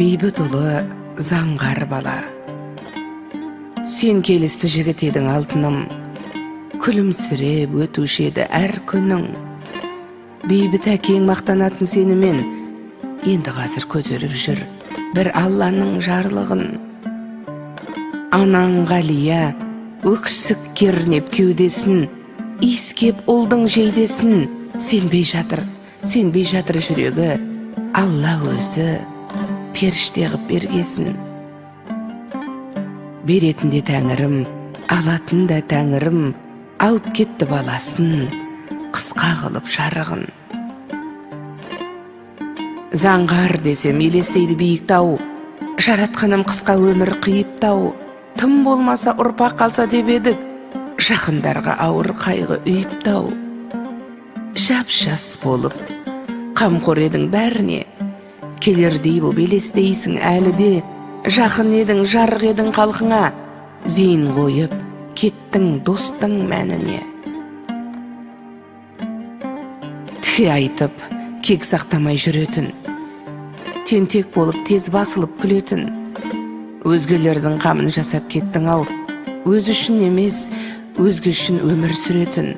Бейбітұлы заңғар бала. Сен келісті жігіт едің, алтыным, күлімсіреп өтуші еді әр күнің. Бейбіт әкең мақтанатын сенімен, енді қазір көтеріп жүр бір Алланың жарлығын. Анаң Ғалия өксік кернеп кеудесін, иіскеп ұлдың жейдесін, сенбей жатыр, сенбей жатыр жүрегі, Алла өзі періште ғып бергесін. Беретін де тәңірім, алатын да тәңірім, алып кетті баласын, қысқа қылып жарығын. Заңғар десем елестейді биік тау, жаратқаным қысқа өмір қиып тау, тым болмаса ұрпақ қалса деп едік, жақындарға ауыр қайғы үйіп тау. Жап-жас болып, қамқор едің бәріне, келердей боп елестейсің әлі де, жақын едің, жарық едің халқыңа, зейін қойып кеттің достың мәніне. Тіке айтып, кек сақтамай жүретін, тентек болып тез басылып күлетін, өзгелердің қамын жасап кеттің ау, өзі үшін емес, өзге үшін өмір сүретін.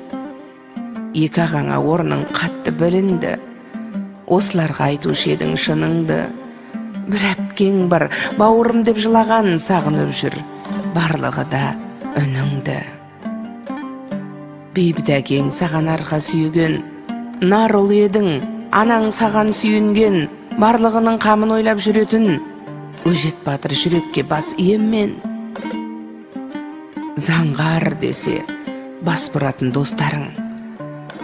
Екі ағаңа орның қатты білінді, осыларға айтушы едің шыныңды. Бір әпкең бар, бауырым деп жылаған, сағынып жүр барлығы да үніңді. Бейбіт әкең саған арқа сүйеген, нар ұл едің, анаң саған сүйінген, барлығының қамын ойлап жүретін, өжет батыр жүрекке бас иеммен. Заңғар десе бас бұратын достарың,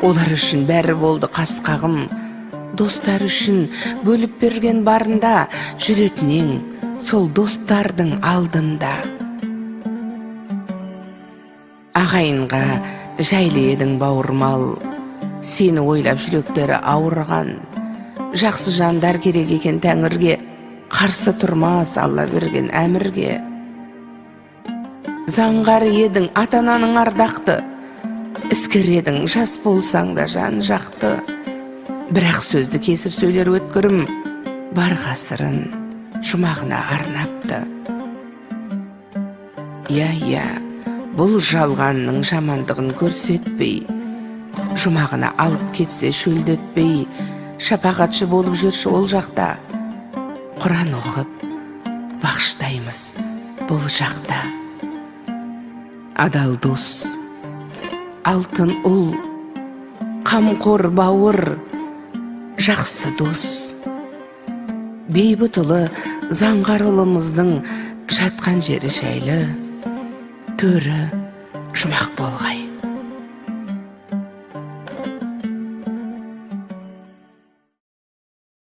олар үшін бәрі болды қас қағым, достар үшін бөліп берген барында, жүретін ең сол достардың алдында. Ағайынға жайлы едің бауырмал, сені ойлап жүректері ауырған, жақсы жандар керек екен тәңірге, қарсы тұрмас Алла берген әмірге. Заңғар едің, ата-ананың ардақты, іскер едің, жас болсаң да жан жақты, бірақ сөзді кесіп сөйлер өткірім, бар ғасырын жұмағына арнапты. Иә, иә, бұл жалғанның жамандығын көрсетпей, жұмағына алып кетсе шөлдетпей, шапағатшы болып жүрші ол жақта, Құран оқып бағыштаймыз бұл жақта. Адал дос, алтын ұл, қамқор бауыр, жақсы дос. Бейбітұлы заңғар ұлымыздың жатқан жері жайлы, төрі жұмақ болғай.